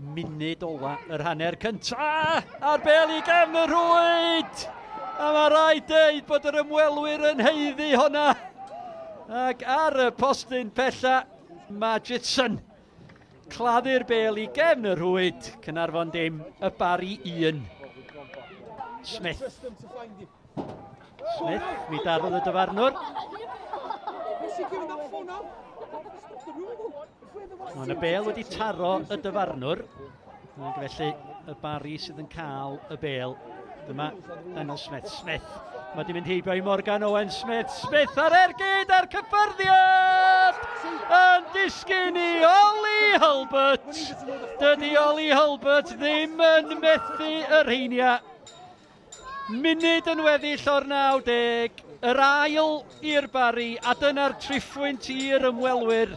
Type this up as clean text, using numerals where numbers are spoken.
Munud ola yr hanner cynta a'r bel i gefn y rhwyd! A mae rhaid deud bod yr ymwelwyr yn haeddu honna. Ac ar y postyn pella, mae Jitson claddu'r bel i gefn y rhwyd. Caernarfon dim, y Barri 1. Smith. Smith, mi darodd y dyfarnwr. Mae yna bel wedi taro y dyfarnwr. Ac felly y Barri sydd yn cael y bel. Dyma Daniel Smith. Smith. Mae wedi mynd heibio i Morgan Owen Smith. Smith ar ergyd a'r cyffyrddiad! Yn disgyn i Ollie Hulbert. Dydy Ollie Hulbert ddim yn methu y rheinia. Munud yn weddill o'r 90, yr ail i'r Barri, a dyna'r triphwynt i'r ymwelwyr.